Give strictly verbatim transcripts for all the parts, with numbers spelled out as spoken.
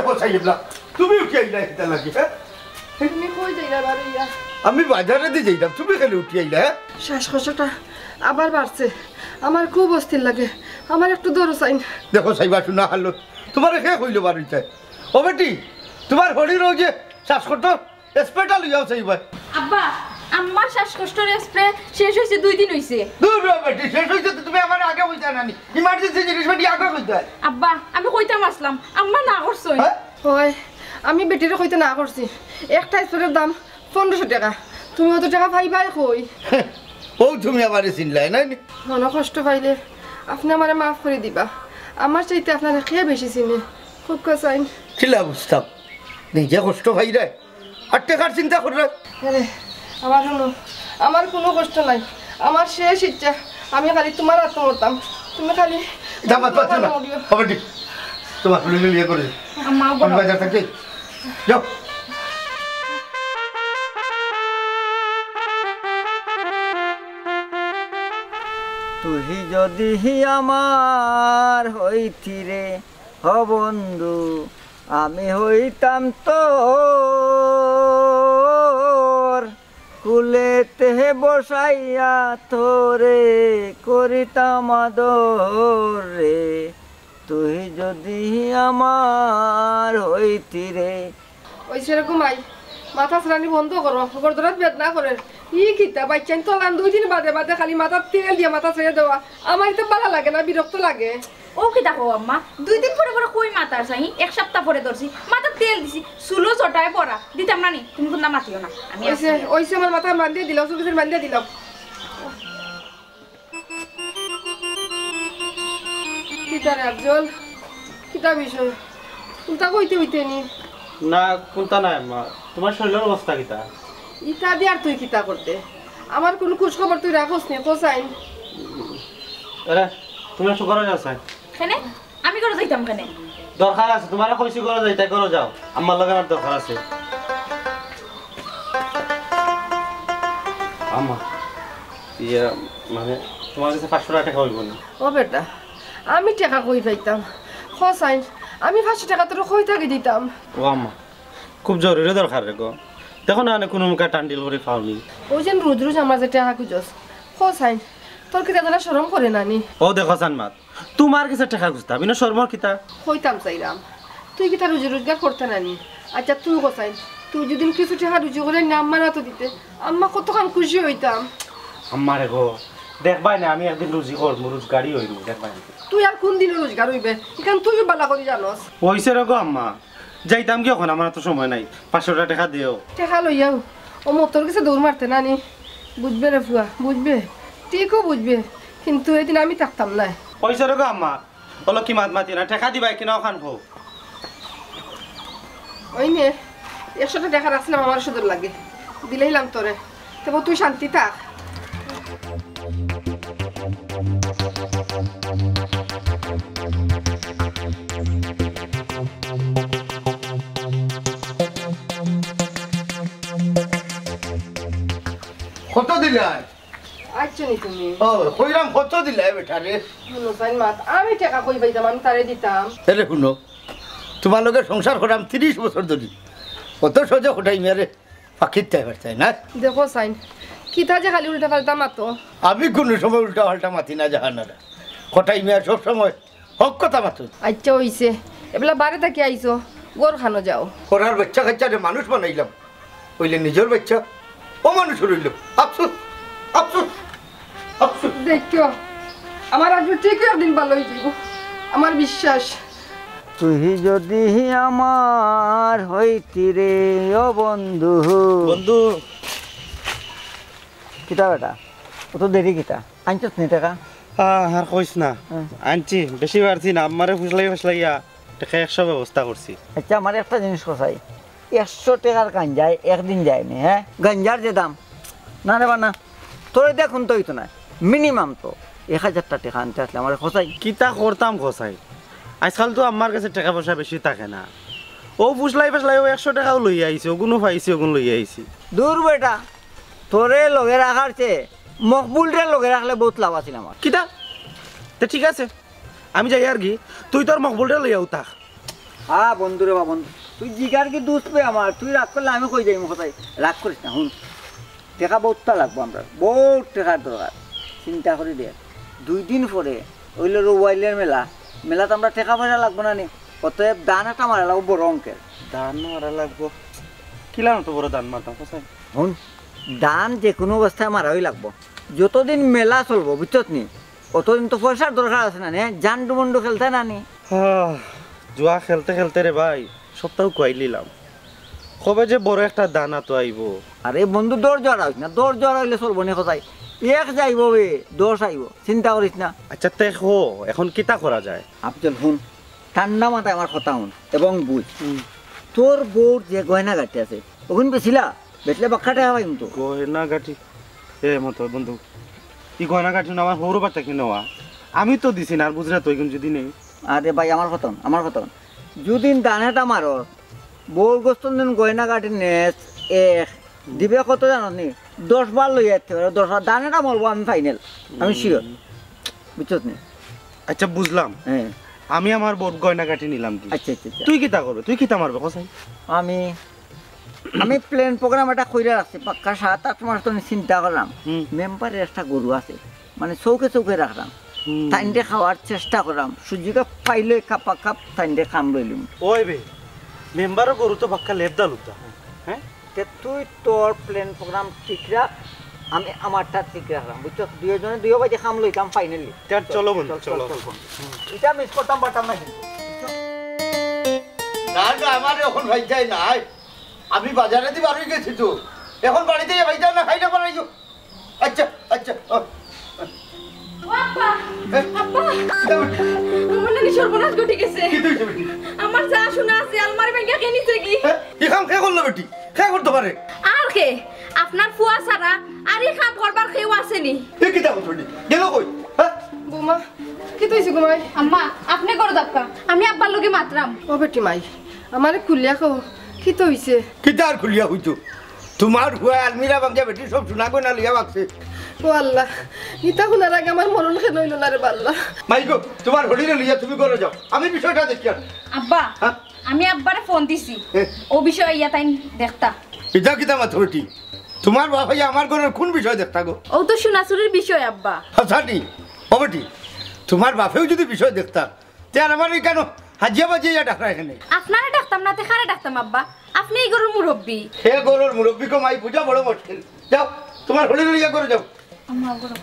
ও সাইবলা, তুমি উঠি আইলা কিতার লাগি, হ্যাঁ? তুমি কই যাইরা বারইয়া? আমি বাজারেদি যাইরাম, তুমি কেনে উঠি আইলা, হ্যাঁ? শ্বাসকষ্টটা আবার বাড়ছে, আমার খুব অস্থির লাগে, আমার একটু ধরো চাইন। দেখো সাইবা, হুনা হালত, তুমারে কে কইলো বারইতায়? ও বেটি, তুমার হরির অউ যে শ্বাসকষ্ট, স্প্রেটা লইয়াও চাইবা। আব্বা, আম্মার শ্বাসকষ্টর স্প্রে শেষ অইছে, দুই দিন অইছে। দূর রে বেটি, শেষ অইছে তো তুমি আমারে আগে কইতায় না নি? ইমার্জেন্সি জিনিস বেটি আগে কইতায়। আব্বা, আমি কইতাম আছলাম, আম্মা না করছইন। হ্যাঁ? অয়, আমি বেটিরে কইতে না করছি। একটা স্প্রের দাম পনেরোশো টেকা। তুমি অত টেকা পাইবায় কই? অউ তুমি আমারে চিনলায় নায় নি? মনো কষ্ট পাইলে আপনে আমারে মাফ করি দিবা। আমার চাইতে আপনারে কে বেশি চিনে? খুব কাছাইন। কিলা বুঝতাম? নিজে কষ্ট পাইরায়, আর টেকার চিন্তা কররায়। আরে, আমার হুনো, আমার কুনু কষ্ট নাই। আমার শেষ ইচ্ছা, আমি খালি তুমার আতো মরতাম। তুমি খালি ইটা মাত পাচ্ছ না। মরিও। হবে ঠিক। তুমার ফুলে লিয়ে করে। আম্মা, আমি বাজার থাকি। যাও। তুই যদি আমার হইতি রে, হ বন্ধু, আমি হইতাম তোর, কুলেতে বসাইয়া তোরে করিতাম আদর রে। তুই যদি আমার হইতি রে। ওই সেরকম আই, মাথা ছেড়ানি বন্ধ করো, গর্দনাত বেদনা করে। ই কিতা, বাইচ্চাইন তো লান দুই দিন বাদে বাদে খালি মাথাত তেল দিয়া মাথা ছেড়ে দেওয়া। আমার ইতা ভালা লাগে না, বিরক্ত লাগে। ও কিতা কও আম্মা? দুই দিন পরে পরে কই মাথার ছাই? এক সপ্তাহ পরে ধরছি, মাথাত তেল দিছি, চুলো জটায় পড়া। দিতাম না নি? তুমি কুন্তা মাতিও না, আমি আছি। ওইসে আমার মাথা বান্ধিয়া দিলাম, চুল কিছু বান্ধিয়া দিলাম। কিতা রে আফজল? কিতা বিষয়? কুন্তা কইতে অইতে নি? না, কুন্তা নায় আম্মা। তুমার শরীলর অবস্থা কিতা? ইতা দি আর তুই কিতা করতে? আমার কুনু খুশ খবর তুই রাখস নি, কোসাইন? আরে, তুমি একটু ঘরো যাও, সাইন। কেনে? আমি ঘরো যাইতাম কেনে? দরকার আছে, তুমারে কইছি ঘরো যাইতায়, ঘরো যাও। আম্মার লগে আমার দরকার আছে। আম্মা, ইয়ে, মানে, তুমার কাছে পাঁচশো টেকা অইবো নি? ও বেটা, আমি টেকা কই পাইতাম? কোসাইন, আমি পাঁচশো টেকা তোরে কই থাকি দিতাম? ও আম্মা, খুব জরুরি দরকার রে গো। দেখো না, অনে কুনু মুখে টান্ডিল করি পাও নি। ওই যে রোজ রোজ আমার যে টেকা খুজস, কোসাইন, তোর কিতা জানা শরম করে না নি? ও দেখো সান মাত, তুমার গেছে টেকা খুজতাম, ইনো শরমর কিতা? কইতাম চাইরাম, তুই কিতা রুজি রোজগার করতে না নি? আচ্ছা, তুই কোসাইন, তুই যদি কিছু টেকা রুজি করে না আম্মার আতো দিতে, আম্মা কতখান খুশি অইতাম। আম্মা রে গো, দেখবায় না, আমি একদিন রুজি করমু, রোজগারি অইমু, দেখবায় না। তুই আর কুন দিন রোজগার অইবে, ইখান তুইও ভালা করি জানস। অইছে রে গো আম্মা, যাইতাম গি অখন, আমার তো সময় নাই, পাঁচশো টেকা দেও। টেকা লইয়াও, ও মতর গেছে দৌড় মারতে না নি, বুঝবে রে ফুয়া, বুঝবে, ঠিকও বুঝবে, কিন্তু এদিন আমি থাকতাম না। অইছে রে গো আম্মা, ও লক্ষ্মী মাত মাতি না, টেকা দিবায় কিনা অখান কও। ওই নে, একশো টেকা রাখছিলাম আমার ওষুধর লাগি, দিলাইলাম তোরে, তবে তুই শান্তি থাক। কত দিলায়? আইছো নি তুমি? ও, কইরাম কত দিলায় বেটারে? হুনো সাইন মাত, আমি টেকা কই পাইতাম, আমি তারে দিতাম। এরে হুনো, তুমার লগে সংসার করাম তিরিশ বছর ধরি, অত সহজে কটাই মিয়ারে ফাঁকিত তাই পারতায় না। দেখো সাইন, কিতা যে খালি উল্টা পাল্টা মাতো। আমি কুনু সময় উল্টা পাল্টা মাতি না জাহানারা। কটাই মিয়া সব সময় হক কথা মাতো। আচ্ছা অইছে, এবলা বারে থাকি আইছো, ঘর খানো যাও। করার বাচ্চা কাচ্চারে মানুষ বানাইলাম, অইলে নিজর বাচ্চা অমানুষ রইল। আফসোস, আফসোস, আফসোস। দেখো, আমার আফজল ঠিকই একদিন ভালা অই যাইবো, আমার বিশ্বাস। তুই যদি আমার হইতি রে, ও বন্ধু। বন্ধু। কিতা বেটা, অত দেরি কিতা? আনছস নি টেকা? আহ, আর কইস না। হ্যাঁ। আনছি, বেশি পারছি না, আম্মারে ফুসলাই ফুসলাইয়া টেকা একশো ব্যবস্থা করছি। আচ্ছা, আমারে একটা জিনিস কছাই, একশো টেকার গাঞ্জায় একদিন যায় নি, হ্যাঁ? গাঞ্জার যে দাম, না রে বা না, তোরে দিয়া কুন্তা অইতো নায়, মিনিমাম তো এক হাজারটা টেকা আনতে আছলে আমারে কছাই। কিতা করতাম কছাই, আইজকাল তো আম্মার গেছে টেকা পয়সা বেশি থাকে না, অউ ফুসলাই ফুসলাই অউ একশো টেকাও লইয়া আইছি, অগুনও পাইছি, অগুন লইয়া আইছি। দূর বেটা, তোরে লগে রাখার চেয়ে মকবুলরে লগে রাখলে বউত লাভ আছিল আমার। কিতা? তে ঠিক আছে, আমি যাই আর কি, তুই তোর মকবুলরে লইয়াউ থাক। আ বন্ধু রে বা বন্ধু, তুই জিগার কি দুষ বে আমার? তুই রাগ করলে আমি কই যাইমু কোথায়? রাগ করিস না, হুন। টেকা বউততা লাগবো আমরার, বউত টেকার দরকার। চিন্তা করি দেখ, দুই দিন পরে অইলো রৌয়াইলের মেলা, মেলাত আমরা টেকা পয়সা লাগবো না নি? অতএব দান একটা মারা লাগবো বড় অঙ্কের। দান মারা লাগবো? কিলান অত বড় দান মারতাম, কোথায়? হুন, দান যে কোনো অবস্থায় মারাই লাগবো। যতদিন মেলা চলবো, বুঝছত নি, অতদিন তো পয়সার দরকার আছে না নি? জান্ডু মন্ডু খেলতে না নি? আহ, জুয়া খেলতে খেলতে রে ভাই, সবটাও খুয়াই লিলাম। কবে যে বড় একটা দানা তো আইবো। আরে বন্ধু, দর জোয়ারা হইস না, দর জোয়ারা হইলে চলবো নি কোথায়? এক যাইবো বে, দশ আইবো, চিন্তা করিস না। আচ্ছা, তে হো, এখন কিতা করা যায়? আফজল, হুন, ঠান্ডা মাথায় আমার কথা হুন এবং বুঝ। হুম। তোর বউর যে গয়না গাটি আছে, ওগুন বেচিলা? বেচলে বাক্কা টেকা পাইম তো। গয়না গাটি? এ মতো বন্ধু, ই গয়না গাটি না আমার হৌর বাচ্চা কিনে নেওয়া। আমি তো দিছি না, আর বুঝলে তো এগুন যদি নেই। আরে ভাই, আমার কথা হুন, আমার কথা হুন। যুদিন দানেটা মারো, বউর গোস্তন দিন গয়না গাটি নেস, এক, দিবে কত জানো নি? দশ বার লইয়া যাইতে পারে, দশ বার। দানেটা মরবো আমি ফাইনাল, আমি শিওর। বুঝছত নি? আচ্ছা, বুঝলাম। হ্যাঁ। আমি আমার বউর গয়না গাটি নিলাম কি? আচ্ছা, আচ্ছা, আচ্ছা। তুই কিতা করবে? তুই কিতা মারবে, কসাই? আমি, আমি প্ল্যান প্রোগ্রাম একটা কইরা রাখছি, পাক্কা সাত আট মাস তো আমি চিন্তা করলাম। হুম। মেম্বারের একটা গরু আছে, মানে চৌকে চৌকে রাখলাম। হুম। তাইনরে খাওয়ার চেষ্টা করলাম, সুযোগে পাইলে কাপা কাপ তাইনরে কামড়াইলিমু। ওই বে, মেম্বারও গরু তো পাক্কা লেবদা লুবদা। হ্যাঁ? তে তুই তোর প্ল্যান প্রোগ্রাম ঠিক রাখ, আমি আমারটা ঠিক রাখলাম, বুঝছো? দুইজনে দুইও বাজে কাম লইতাম ফাইনালি। তে চলো বন্ধু, চলো। ইটা মিস করতাম পারতাম না কিন্তু, বুঝছো? না, না, আমার এখন ভাই যাই নাই। আমি বাজারে দি বার হয়ে গেছি তো। এখন বাড়িতে যাই ভাই, যাই না, খাই না বানাইও। আচ্ছা, আচ্ছা, ও। ও আব্বা, হ্যাঁ? আব্বা, কিতা বেটি? আমার নানি সর্বনাশ ঘটি গেছে। কিতা হইছে বেটি? আমার যা সোনা আছে, আলমারি ভাঙ্গিয়া কে নিছে কি? হ্যাঁ? ই কাম কে করলো বেটি? কে করতে পারে? আর কে? আপনার ফুয়া ছাড়া আর ই কাম করবার কেউ আছেনি। এ কিতা করছো বেটি? গেল কই? হ্যাঁ? বৌমা, কিতা হইছে গো মাই? আম্মা, আপনে করো দক্কা, আমি আব্বার লগে মাতরাম। ও বেটি মাই, আমারে খুলিয়া কও, কিতা হইছে? কিতা আর খুলিয়া হইতো? তোমার ফুয়া আলমিরা ভাঙ্গিয়া বেটি সব সোনা গয়না লইয়া ভাগছে। ও আল্লাহ, ইতা হুনার আগে আমার মরণ কেন হইল না রে বাল্লা? মাই গো, তোমার হরিরে লইয়া তুমি ঘরে যাও, আমি বিষয়টা দেখিয়ার। আব্বা, হ্যাঁ? আমি আব্বারে ফোন দিছি, হ্যাঁ। ও বিষয়ে ইয়া তাইন দেখতা। ইতা কিতা মাতো বেটি? তোমার বাপ আইয়া আমার ঘরের কোন বিষয় দেখতা গো? ও তো সোনা চুরির বিষয় আব্বা। হাসানি, ও বেটি, তোমার বাপেও যদি বিষয় দেখতা, তে আর আমার এই কেন হাজিয়া বাজিয়া ইয়া ডাকরা এখানে? আপনারে ডাকতাম না, তে কারে ডাকতাম আব্বা? আপনি এই ঘরর মুরব্বি। হে ঘরর মুরব্বি কো মাই, বুঝা বড় মুশকিল। যাও, তোমার হলি হলি ইয়া করে যাও। আম্মা, ঘরো।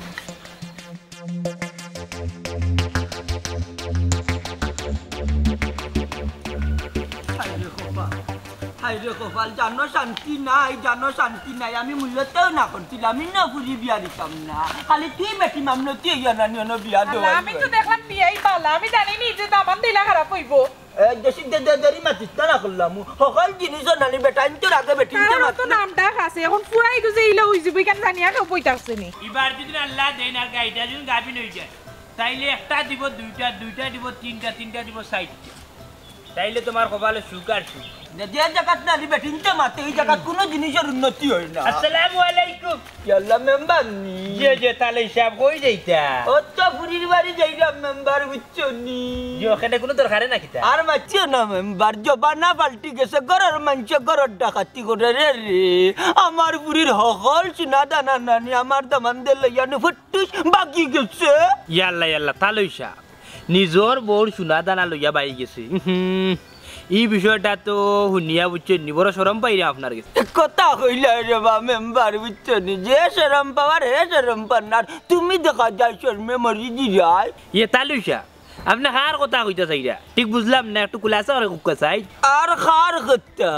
হায় রে কপাল, হায় রে কপাল, জানো শান্তি নাই, জানো শান্তি নাই। আমি মূল্যতেও না করছিলাম, আমি না ফুরি বিয়া দিতাম না। খালি তুই বেটি মামলতি হইয়া না নিয়নো বিয়া দেওয়া আল্লাহ, আমি তো হইবে। দেখলাম বিয়াই বালা, আমি জানি নি যে দামান দিলা খারাপ হইব। এ, বেশি দে-, দে-, দেরি মাতিস না, না করলাম। সকল জিনিসও নানি বেটা, ইনতে রাগে বেটি, ইনতে কারণ তো মাতলে। নাম ডাক আছে, এখন ফুরাই গুজে ইলা হই যাবো, এখানে জানিয়া কেউ বই থাকছে নি। এবার যদি আল্লাহ দেন আর গাইটা যদি গাভিন হয়ে যায়, তাইলে একটা দিব দুইটা, দুইটা দিব তিনটা, তিনটা দিব চারটা। তাইলে তোমার কপালে সুখ আর সুখ। যে, যে জায়গাত নানি বেটি ইনতে মাতে, এই জায়গাত কোনো জিনিসের উন্নতি হয় না। আসসালামু আলাইকুম। ইয়াল্লা মেম্বার নি। যে, যে, তাহলে হিসাব কই যাইতা? ও তো ফুরির বাড়ি যাইলাম মেম্বার, বুঝছো নি? যে, ওখানে কোনো দরকারে না কিতা? আর মাতিও না মেম্বার, জমানা পাল্টি গেছে, ঘরর মানষে ঘরর ডাকাতি করে রে রে। আমার ফুরির হকল সোনা দানা নানি, আমার দামান্দে লইয়া নু ফুট্টুস বাগি গেছে। ইয়াল্লা, ইয়াল্লা, তাহলে হিসাব। নিজর বউর সোনা দানা লইয়া বাগি গেছে। হুম, ই বিষয়টা তো হুনিয়া বুঝছো নি, বড় শরম পাইরাম আপনার গেছে। কথা কইলা রে বা মেম্বার, বুঝছো নি? যে শরম পাওয়ার হে শরম পার না। তুমি দেখা যায় শরমে মরি দিরায়। ইয়ে তালুসা, আপনে কার কথা কইতা চাইরা? ঠিক বুঝলাম না, একটু খুলাসা করে কউক্কা চাই। আর কার কথা?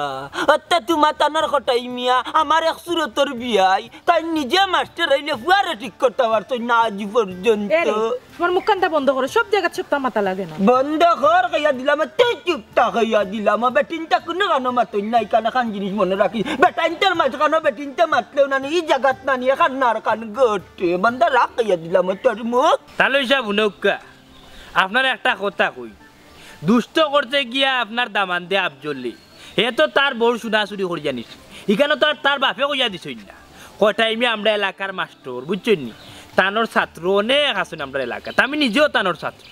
অত্তা তোমার তানর কটাই মিয়া, আমার এক সুরতর বিয়াই। তাই নিজে মাস্টার হইলে ফুয়ারে ঠিক করতে পারতো না আজ পর্যন্ত। এ রে, তোমার মুখখানটা বন্ধ করো, সব জায়গাত সবটা মাতা লাগে না। বন্ধ কর, কইয়া দিলাম, তুই চুপ থাক, কইয়া দিলাম। বেটিনতে কোনো কানো মাতইন না, ইখান এখান জিনিস মনো রাখিস। বেটাইন্তর মাঝখানো বেটিনতে মাতলেও নানি, ই জাগাত নানি, এখান নার কান গটে। বন্ধ রাখ, কইয়া দিলাম তোর মুখ। তালুসা হুনউক্কা, আপনারে একটা কথা কই, দুষ্ট করতে গিয়া আপনার দামান্দে আফজলে, হে তো তার বউর সোনা চুরি করিয়া নিছে। ইখানো তো আর তার বাপে কইয়া দিছইন না। কটাই মিয়া আমরার এলাকার মাস্টর, বুঝছইন নি? তানর ছাত্র অনেক আছইন আমরার এলাকাত। আমি নিজেও তানর ছাত্র।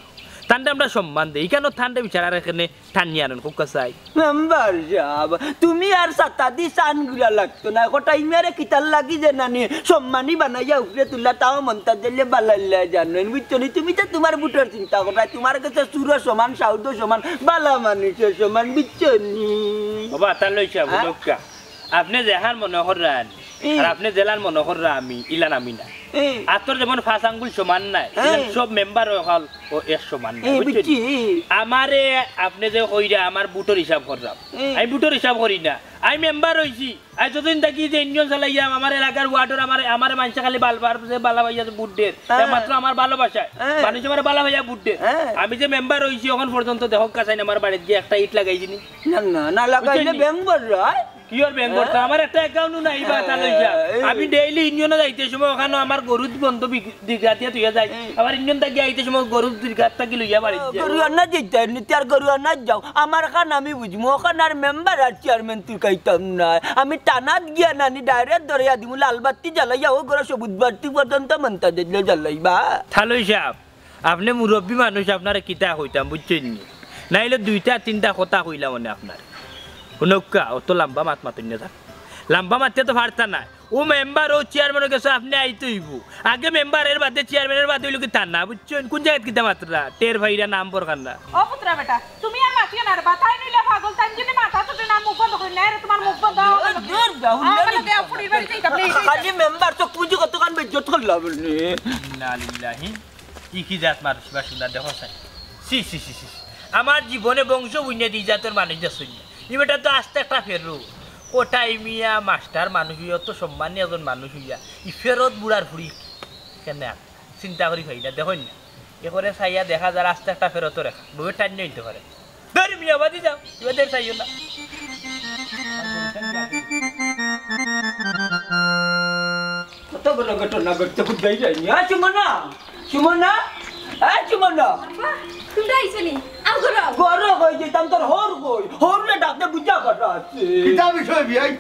তানরে আমরা সম্মান দেই, ইখানো তানরে বিচারার এখানে টানিয়া আনইন, খুব কাছাই। মেম্বার সাব, তুমি আর সাতাদি সান গুলা লাগতো না। কটাই মিয়ারে কিতার লাগি যে নানি সম্মানী বানাইয়া উপরে তুললা, তাও মন্তাজ দিলে বালাইল্লা জানো, বুঝছো নি? তুমি তো তুমার বুটর চিন্তা কররায়, তুমার গেছে চুরও সমান, সাউদও সমান, বালা মানুষও সমান, বুঝছো নি? বাবা, তার লইছে আবু হ্যাঁ? দক্কা। আপনে যেহান মনো কররা আনি, এ। আর আপনে যেলান মনো কররা আমি, ইলান আমি না। এ। আতর যেমন পাঁচ আঙ্গুল সমান নায়, এ। ইলান সব মেম্বার অকল ও এক সমান নায়, এ, বুঝছইন? বুঝছি। আমারে আপনে যে কইরা আমার বুটর হিসাব কররাম, এ। আমি বুটর হিসাব করি না, আমি মেম্বার অইছি। আমি যতদিন থাকি যে ইউনিয়ন চালাইয়াম, আমার এলাকার ওয়ার্ডর আমার, আমার মানষে খালি বালা, বালা পাইয়া বুট দের, এ। একমাত্র আমার ভালোবাসায়। এ। মানুষ আমারে বালা পাইয়া বুট দের। এ। আমি যে মেম্বার অইছি অখন পর্যন্ত দেখউক্কা চাইন আমার বাড়িত গিয়া একটা ইট লাগাইছি নি? না, না, না লাগাইলে বুঝছইন নি? বেং কররায়। কিওর বেং করতা? হ্যাঁ? আমার একটা অ্যাকাউন্টও নাই বা, তা লইয়া। হ্যাঁ, এই আমি ডেইলি ইউনিয়নো যাইতে সময় অখানো আমার গরুর বন্ধ বিক-, দিঘা দিয়া তুইয়া যাই। হ্যাঁ। আবার ইউনিয়ন থাকি আইতে সময় গরুর দিঘা থাকি লইয়া বাড়িত যাই। গরু আনা যাইতে, নিতে আর গরু আনা যাও। আমার খান আমি বুঝমু, অখান আর মেম্বার আর চেয়ারম্যান তুই খাইতাম না। আমি টানাত গিয়া নানি ডাইরেক্ট ধরিয়া দিমু, লাল বাতি জ্বালাইয়া ও ঘরে সবুজ বাতি পর্যন্ত মন্তাজ দিলে জ্বালাইবা। থালই সাব, আপনে মুরব্বি মানুষ, আপনারে কিতা কইতাম, বুঝছইন নি? নাইলে দুইটা তিনটা কথা কইলাম অনে আপনারে। হুনউক্কা, অত লাম্বা মাত মাতইন না থাক। লাম্বা মাততে তো পারতা নায়। ও মেম্বার, ও চেয়ারম্যানর গেছে আপনে আইতে অইবো। আগে মেম্বার, এর বাদে চেয়ারম্যান, এর বাদে অইলো গি থানা, বুঝছইন? কুন জাগাত কিতা মাতরা? টের পাইরা নাম বরখান না। ও পুতরা বেটা, তুমি আর মাতিও না রে বা, তাইন অইলা পাগল, তাইন যদি মাথা চটে না, মুখ বন্ধ করি না, এরে তুমার মুখ বন্ধ, আমার লগে, দূর যা, হুনলে আমার লগে নি। ফুড়ির বাড়ি যাইতাম না। খালি মেম্বার তো কুজি কতখান বেইজ্জত করলা বলনি। ইন্না লিল্লাহি। ই কি জাত মানুষ বা শুনা দেখো চাই। ছি, ছি, ছি, ছি, ছি। আমার জীবনে বংশ বুঝিয়া দি জাতর মানুষ দেখছইন না। ই বেটা তো আস্তা একটা ফেরো। কটাই মিয়া মাস্টার মানুষ অইয়া, অত সম্মানী একজন মানুষ অইয়া, ই ফেরত বুড়ার ফুড়ি কেনে আন? চিন্তা করি পাই না, দেখইন না। এ করে চাইয়া দেখা যার আস্তা একটা ফেরত রেখা। বউয়ে টাইট নিতে পারে। ধরি মিয়া বাদি যাও, ইবাদের চাইও না। কত বড় ঘটনা ঘটতে বুঝাই যায়নি। আ, সুমনা! সুমনা! আ, সুমনা! আব্বা, তুমরা আইছো নি? আও ঘরো আও। ঘরো কই যেতাম, তোর হউর কই? হউররে ডাকতে বুঝা কথা আছে। কিতা বিষয় বিয়াই?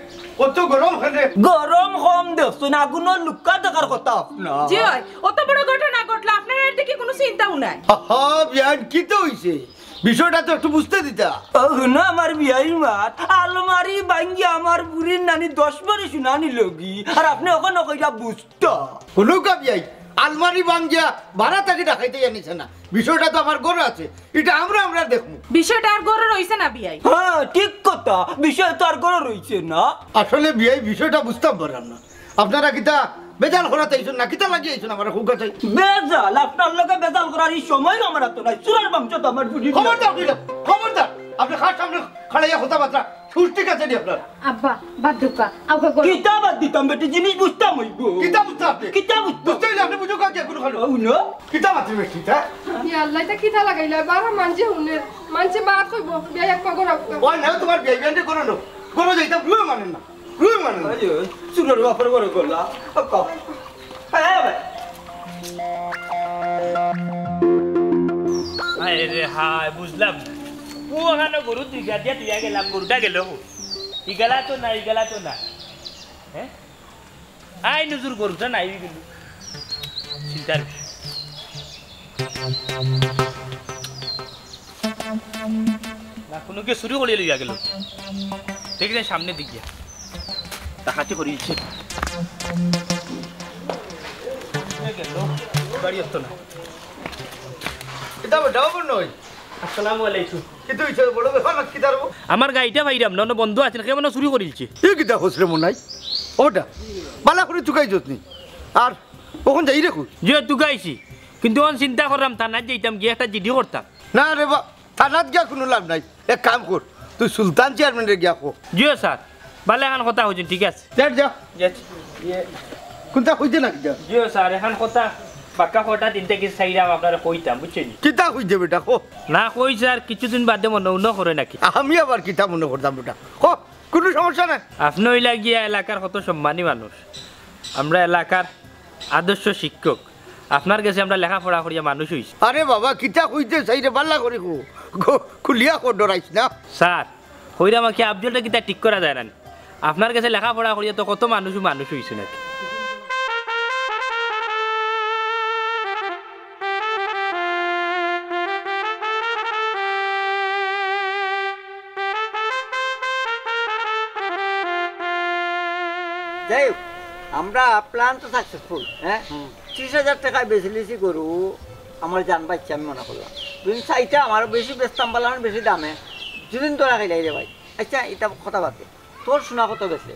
অত গরম কেনে? গরম কম দেখছো না, আগুনর লুক্কা দেখার কথা আপনার। জি অয়, অত বড় ঘটনা ঘটলো, আপনার এর দিকে কুনু চিন্তাও নাই। হা, হা, বিয়াই, কিতা অইছে? বিষয়টা তো একটু বুঝতে দিতা। ও, হুনো আমার বিয়াইর মাত, আলমারি ভাঙ্গি আমার বুড়ির নানি দশ ভরি সোনা নিলোগি, আর আপনে অখনো কইরা বুঝতা। হুনউক্কা বিয়াই, আলমারি ভাঙ্গিয়া ভাড়া থাকি ডাকাইতে আনিছে না, বিষয়টা তো আমার ঘরো আছে, ইটা আমরা, আমরা দেখমু। বিষয়টা আর ঘরো রইছে না বিয়াই। হ্যাঁ, ঠিক কথা, বিষয় তো আর ঘরো রইছে না। আসলে বিয়াই বিষয়টা বুঝতাম পারলাম না। আপনারা কিতা বেজাল করাত আইছইন না? কিতা লাগি আইছইন আমারে কউক্কা চাই? বেজাল? আপনার লগে বেজাল করার ই সময় আমার আতো নাই। চুরার মাংস তো আমার বুঝি খবরদার কইলাম, খবরদার। আপনে কার সামনে খাড়াইয়া কথাবার্তা? সুর ঠিক আছে নি আপনার? আব্বা, বাদ দেউক্কা, আউক্কা গরম। কিতা বাদ দিতাম বেটি, জিনিস বুঝতাম অইবো। কিতা বুঝতা আপনে? কিতা বুঝতাম? বুঝতে অইলে আপনে বুঝউক্কা কুনু কারণ। ও, না। কিতা মাতির বেটি, হ্যাঁ? ইয়া আল্লাহ, ইটা কিতা লাগাইলা? বারো মানষে হুনে, মানষে মাত কইবো, বিয়াই এক পাগল আউক্কা। ওই না, তুমার বিয়াই বিয়াই করো না। করো যাইতাম, রুয়ে মানেন না। রুই মানে না। আইয়ো, চুরর বাপর ঘরো গেলা। আব্বা। হ্যাঁ, ভাই। হায় রে হায়, বুঝলাম না। ও অখানো গরু দুইটা দিয়া দিয়া গেলাম, গরুটা গেল কই? ইগালা তো না, ইগালা তো না। হ্যাঁ? আই নজর গরুটা নাই গেল। চিন্তার বিষয়। না, কুনু কেউ চুরি করিয়া লইয়া গেল। দেখি যাই সামনে দিকে। ডাকাতি করিছে। গেল। বাড়ি আসতো না। কিতা বেটা, ও নয়। আসসালামু আলাইকুম। কিতা অইছে বড় ব্যাপার না, কিতা রে? আমার গাড়িটা পাইরাম না, অনো বন্ধ আছে না, কে মনে চুরি করিলছে। এ কিতা কস রে মনাই? ওটা। বালা করি তুকাই যতনি। আর অখন যাইরে কই? জি, তুকাইছি। কিন্তু অখন চিন্তা করলাম, থানাত যাইতাম, গিয়া একটা জিডি করতাম। না রে বা, থানাত গিয়া কুনু লাভ নাই। এক কাম কর, তুই সুলতান চেয়ারম্যানরে গিয়া ক। জি স্যার, বালা এখান কথা কইছইন, ঠিক আছে। যা, যা। জি, ইয়ে। কুনটা কইতে না কিতা? জি স্যার, এখান কথা বাক্কা কথা তিনটা কি চাইরাম আপনারে কইতাম, বুঝছইন নি? কিতা কইতে বেটা, ক। না কই স্যার, কিছুদিন বাদে মনো উনো করে নাকি? আমি আবার কিতা মনো করতাম বেটা? ক, কুনু সমস্যা নাই। আপনে অইলা গিয়া এলাকার কত সম্মানী মানুষ। আমরা এলাকার আদর্শ শিক্ষক। আপনার গেছে আমরা লেখাপড়া করিয়া মানুষ অইছি। আরে বাবা, কিতা কইতে চাইরে বালা করি কো। ক, খুলিয়া ক, ডরাইস না। স্যার, কইরাম কি আফজলরে কিতা ঠিক করা যায় না নি? আপনার গেছে লেখাপড়া করিয়া তো কত মানুষ মানুষ অইছে নাকি? যাই হোক, আমরা প্ল্যান তো সাকসেসফুল। হ্যাঁ, ত্রিশ হাজার টেকায় বেচিলিছি গরু, আমার জান বাঁচছে আমি মনে করলাম। তুমি চাইতে আমারও বেশি বেচতাম পারলাম, বেশি দামে, দুদিন তোরা খাইলাই রে ভাই। আচ্ছা, এটা কথা বাদ দে, তোর সোনা কত গেছে?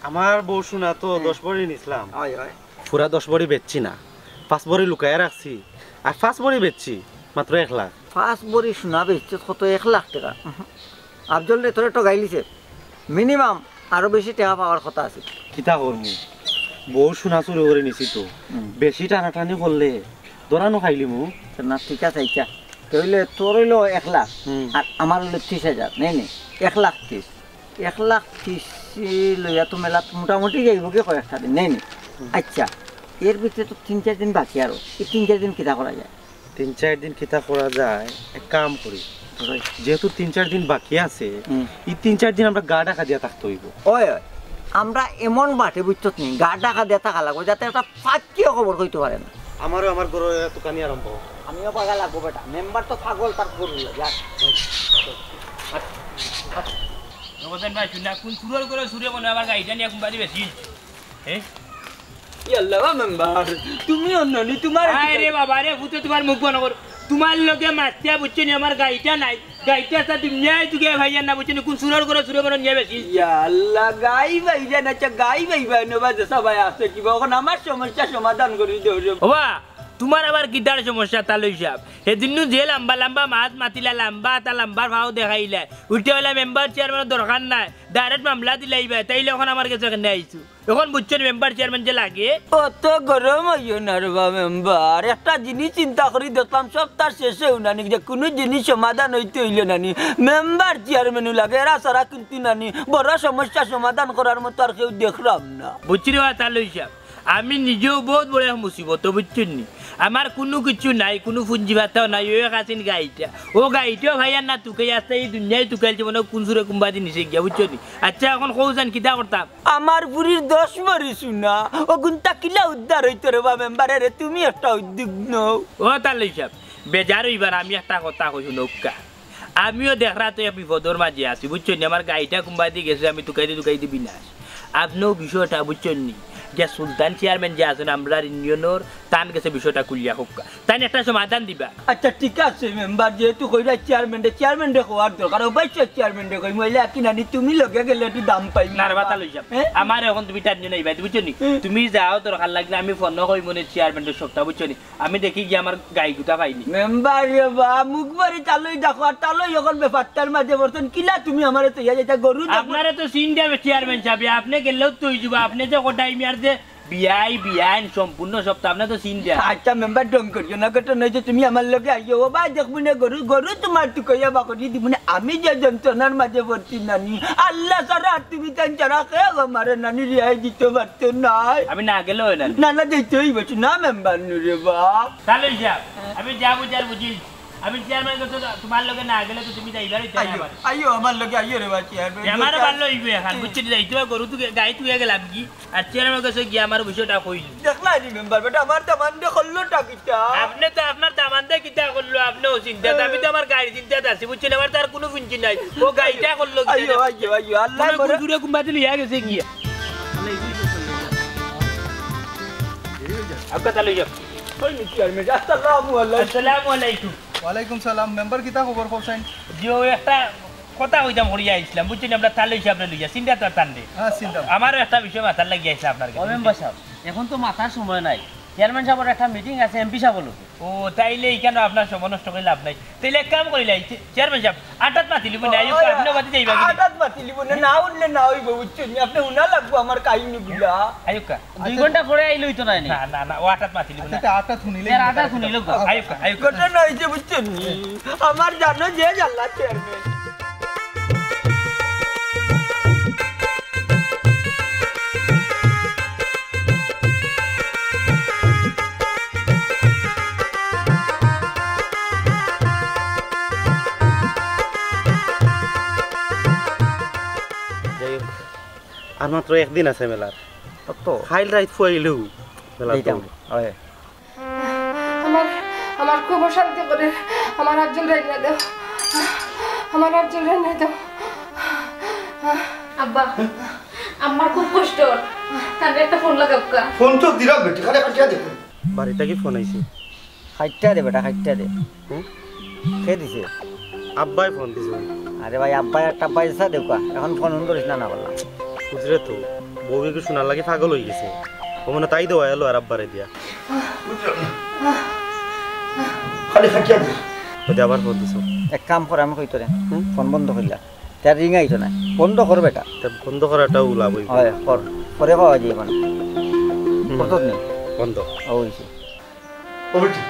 আমার বউর সোনা তো হুম। দশ ভরি নিছিলাম। হয়, হয়। পুরা দশ ভরি বেচছি না, পাঁচ ভরি লুকাইয়া রাখছি, আর পাঁচ ভরি বেচছি মাত্র এক লাখ। পাঁচ ভরি সোনা বেচছস কত? এক লাখ টেকা? উহু। আফজল রে, তোরে ঠগাইলিছে। মিনিমাম আরো বেশি টেকা পাওয়ার কথা আছে। কিতা করমু? বউর সোনা চুরি করি নিছি তো। হুম। বেশি টানাটানি করলে ধরানো খাইলিমু। না, ঠিক আছে, আচ্ছা। তাইলে তোর অইলো এক লাখ, হুম। আর আমার অইলো ত্রিশ হাজার, নেই নি? এক লাখ ত্রিশ। এক লাখ ত্রিশ লইয়া তো মেলাত মোটামুটি যাইবোগি কয়েকটা দিন, নেই নি? হুম। আচ্ছা, এর ভিতরে তো তিন চাইর দিন বাকি আরো, এই তিন চাইর দিন কিতা করা যায়? তিন চাইর দিন কিতা করা যায়, এক কাম করি, যেহেতু তিন চাইর দিন বাকি আছে, হুম। এই তিন চাইর দিন আমরা গা ঢাকা দিয়া থাকতে অইবো। ওই, ওই, আমরা এমন বাটে বুঝছত নি, গা ঢাকা দিয়া থাকা লাগবো, যাতে একটা ফাঁকিও খবর কইতে পারে না। আমারও আমার গরু তুকানি আরম্ভ। আমিও পাগা লাগবো বেটা, মেম্বার তো পাগল তার গরু লইয়া। রমজান ভাই, শুন না, কোন চুরর ঘরর চুরে মনে হয় আমার গাড়িটা নিয়া কোনবাদি বেশি। হ্যাঁ? ইয়াল্লা বা মেম্বার, তুমি অন্য নি, তোমার আরে বাবা রে, ফুতে তোমার মুখ বন্ধ করো। তোমার লগে মাতিয়া বুঝছো নি, আমার গাড়িটা নাই। গাড়িটা আছে দুনিয়ায় যুগে ভাইয়ার না বুঝছো নি, কোন চুরর ঘরর চুরে মনে নিয়া বেশি। ইয়াল্লা, গাই ভাইজান, আচ্ছা, গাই ভাইবা, নবা যে সবাই আছে কিবা, এখন আমার সমস্যা সমাধান করি দেও রে। ওবা, তোমার আবার কিতার সমস্যা তালই সাহেব? সেদিন নু যে লম্বা লম্বা মাত মাতিলা, লম্বা আতা লম্বা পাও দেখাইলা, উল্টা অইলা মেম্বার চেয়ারম্যানর দরকার নাই, ডাইরেক্ট মামলা দিলাইবা, তাইলে এখন আমার গেছে কেনে আইছো? এখন বুঝছো নি মেম্বার চেয়ারম্যান যে লাগে? অত গরম অইও না রে বা মেম্বার, একটা জিনিস চিন্তা করি দেখলাম, সপ্তাহ শেষে উনানি যে কোনো জিনিস সমাধান অইতে অইলে নানি মেম্বার চেয়ারম্যানও লাগে, এরা ছাড়া কিন্তু নানি বড় সমস্যা সমাধান করার মতো আর কেউ দেখলাম না। বুঝছি রে বা তালই সাহেব, আমি নিজেও বহুত বড় এক মুসিবত, বুঝছো নি? আমার কোনো কিছু নাই, কোনো পুঞ্জি পাতাও নাই, ওই এক আছেন গাড়িটা, ও গাড়িটাও ভাইয়ার না তুকে আসতে এই দুনিয়ায় তুকাইলছে মনে হয় কোন চুরে কোনবাদি নিছে গিয়া, বুঝছো নি? আচ্ছা, এখন কও চাইন কিতা করতাম? আমার ফুরির দশ ভরি সোনা, অগুনতা কিলা উদ্ধার অইতো রে বা মেম্বার, এরে তুমি একটা উদ্যোগ নেও। ও তালই সাহেব, বেজার অইবা না, আমি একটা কথা কই হুনউক্কা। আমিও দেখরা তো এক বিপদর মাঝে আছি, বুঝছো নি? আমার গাড়িটা কোনবাদি গেছে, আমি তুকাইতে তুকাইতে বিনাশ। আপনেও বিষয়টা বুঝছো নি? যে সুলতান চেয়ারম্যান যে আছেন আমরার ইউনিয়নর, তান গেছে বিষয়টা খুলিয়া কউক্কা। তাইন একটা সমাধান দিবা। আচ্ছা, ঠিক আছে মেম্বার, যেহেতু কইরা চেয়ারম্যানরে, চেয়ারম্যানরে কওয়ার দরকার, অবশ্যই চেয়ারম্যানরে কইমু, অইলে আর কি নানি তুমি লগে গেলে একটু দাম পাইমু। না রে বা তালই সাহেব, হ্যাঁ? আমার এখন তুমি টেনশন নাই ভাই, বুঝছো নি? হুম। তুমি যাও, দরকার লাগলে আমি ফোনও কইমু নে চেয়ারম্যানরে সবটা, বুঝছো নি? আমি দেখি গিয়া আমার গাড়ি গুতা পাইনি। মেম্বার রে বা, মুখ বাড়ি তালই দেখো, আর তালই এখন বেপারটার মাঝে পড়ছইন, কিলা তুমি আমারে থইয়া যাইতা, গরু দেখো। আপনারে তো চিনতে হবে চেয়ারম্যান সাহেব, আপনে গেলেও তো অই যাইবো, আপনে যে কটাই মিয়ার যে বিয়াই, বিয়াইন, সম্পূর্ণ সব তো আপনার তো চিন্তা। আচ্ছা মেম্বার, ঢং করিও না, ঘটনা অইছে তুমি আমার লগে আইও, ও ভাই দেখবো না গরু, গরু তোমার তুকাইয়া বাকরি দিবো না, আমি যে যন্ত্রণার মাঝে পড়ছি নানি, আল্লাহ ছাড়া আর তুমি তান ছাড়া কেউ আমারে নানি রেহাই দিতে পারতো নায়। আমি না গেলেও অয় নানি। না, না, দিতে অইবো, না মেম্বার নু রে বা। তালই সাহেব, আমি যা বুঝার বুঝি, আমি চেয়ারম্যান গেছে তো, তোমার লগে না গেলে তো তুমি যাইবার অইতো না আইও, আমার। আইও আমার লগে, আইও রে বা চেয়ারম্যান। আমারও ভালা অইবো এখন, বুঝছো নি? যাইতে বা গরু তুকে, গাড়ি তুকে গেলাম কি? আর চেয়ারম্যান গেছে গিয়া আমার বিষয়টা কইল। দেখলা নি মেম্বার বেটা, আমার দামান্দে করলো টা কিতা? আপনে তো আপনার দামান্দে কিতা করলো, আপনেও চিন্তাত, আমি তো আমার গাড়ি চিন্তাত আছি, বুঝছো নি? আমার তো আর কোনো পুঞ্জি নাই, ও গাড়িটা করলো কিতা? আইও, আইও, আইও, আল্লাহ মনে করে। কুকুরে কুম্বাতে লইয়া গেছে গিয়া। আব্বা, তাহলে যাও। ওই নি চেয়ারম্যান, আসসালামু আলাইকুম। আসসালামু আলাইকুম। ওয়ালাইকুম সালাম। মেম্বার, কিতা খবর কও চাইন? জি, ও একটা কথা কইতাম করিয়া আইছিলাম, বুঝছো নি? আমরা তালই সাহেবরে লইয়া, চিন্তা তো আর তান দে। হ্যাঁ, চিন্তা। আমারও একটা বিষয় মাথার লাগি আইছিলাম আপনার কাছে। ও মেম্বার সাহেব, এখন তো মাতার সময় নাই, চেয়ারম্যান সাহেবর একটা মিটিং আছে এমপি সাহেবর লগে। ও, তাইলে ইখানো আপনার সময় নষ্ট করি লাভ নাই। তাইলে এক কাম করিলাই, চে-, চেয়ারম্যান সাহেব, আটাত মাতিলিবো না, আইউক্কা, আপনে বাদে যাইবা কি? আটাত মাতিলিবো না, না উঠলে না অইবো, বুঝছো নি? আপনে হুনা লাগবো আমার কাহিনীগুলা। আইউক্কা। দুই ঘন্টা পরে আইলে অইতো নায় নি? না, না, না, ও আটাত মাতিলিবো না। আটাত হুনিলে। আটাত হুনিলে গো। আইউক্কা, আইউক্কা। ঘটনা অইছে, বুঝছো নি? আমার জানো যে জ্বালা চেয়ারম্যান। যাই হোক, আর মাত্র একদিন আছে মেলার। কত? কাইল রাইত ফুয়াইলেও মেলা তো। আমার, আমার খুব অশান্তি করে, আমার আফজল রাইনা দেও, আমার আফজল রাইনা দেও। আব্বা, আমার খুব কষ্ট। তারে একটা ফোন লাগাউক্কা। ফোন তো দিলাম বেটি, খালি কাটিয়া দে। বাড়ি থাকি ফোন আইছে। কাটিয়া দে বেটা, কাটিয়া দে। হুম? কে দিছে? আব্বায় ফোন দিছে। আরে ভাই, আব্বায় আর টাব্বায় দিছে দেউক্কা। এখন ফোন অন করিস না, না করলাম। বুঝরে তো, বউ কি শোনার লাগি পাগল অই গেছে। ও মনে তাই দেওয়া এলো আর আব্বারে দিয়া। খালি কাটিয়া দে। ওই দে আবার ফোন দিছে। এক কাম কর, আমি কই তোরে, হুম? ফোন বন্ধ করিলা। তার রিং আইতো না। বন্ধ কর বেটা। তা বন্ধ করাটাও লাভ অইবো। হয়, কর। পরে কওয়া যাইবো না। হুম। করতো নি? বন্ধ। ও, অইছে। ও বেটি,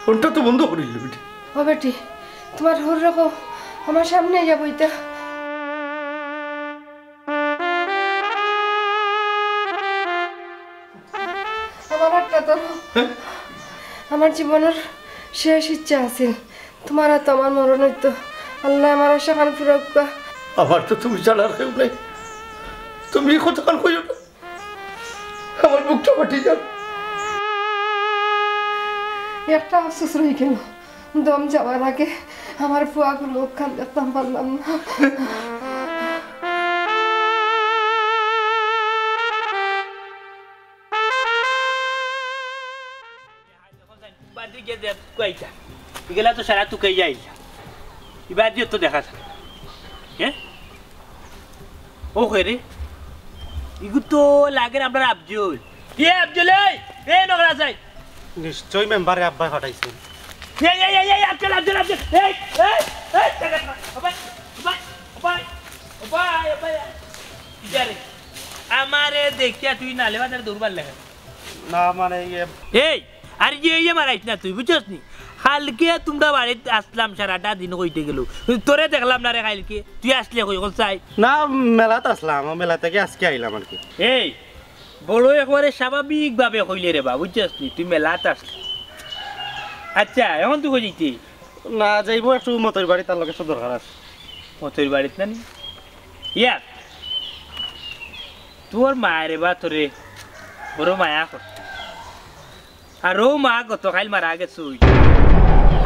ফোনটা তো বন্ধ করিল বেটি। ও বেটি, তোমার হউর রাখো, আমার সামনে আইয়া বইতা। আমার একটা তো, হ্যাঁ? আমার জীবনর শেষ ইচ্ছা আছিল, তোমার আতো আমার মরণ অইতো। আল্লায় আমার আশাখান পুরাউক্কা। আমার তো তুমি ছাড়া আর কেউ নাই, তুমি ই কথাখান কইও না, আমার বুকটা ফাটি যার। একটা আফসোস রই গেল, দম যাওয়ার আগে আমার ফুয়াগুর মুখখান দেখতাম পারলাম না। বাদ দিয়া গিয়া দেখ, কইতা। ইগুলা তো সারা তুকাইয়া আইলা। ইবাদি তো দেখা যায়। হ্যাঁ? ও কই রে? ইগু তো লাগের আমরার আফজল। এ আফজল, এই, এই নগরা যাই। নিশ্চয় মেম্বারে আব্বায় পাঠাইছে। এই, এই, এই, এই, আফজল, আফজল, আফজল। এই, এই, এই, দেখা যায়। ও ভাই, ও ভাই, ও ভাই, ও ভাই, ও ভাই। ইটা রে, আমারে দেখিয়া তুই নালে বাজারে দৌড়বার লাগে। না, মানে, ইয়ে এই, আর ইয়ে, ইয়ে মারাইস না তুই, বুঝছস নি? কাইলকে তুমরা বাড়িত আছলাম, সারাটা দিন কইতে গেলো। তোরে দেখলাম না রে কাইলকে, তুই আছলে কই, অখন চাই? না, মেলাত আছলাম, মেলা থাকি আইজকে আইলাম আর কি। এই, বড় একবারে স্বাভাবিকভাবে কইলে রে বা, বুঝছস নি? তুই মেলাত আছলে। আচ্ছা, অখন তুই কই যাইতে? না, যাইমু একটু মতইর বাড়িত, তার লগে একটু দরকার আছে। মতইর বাড়িত না নি? ইয়া, তোর মায় রে বা তোরে বড় মায়া করে। আর অউ মা গতকাইল মারা গেছইন।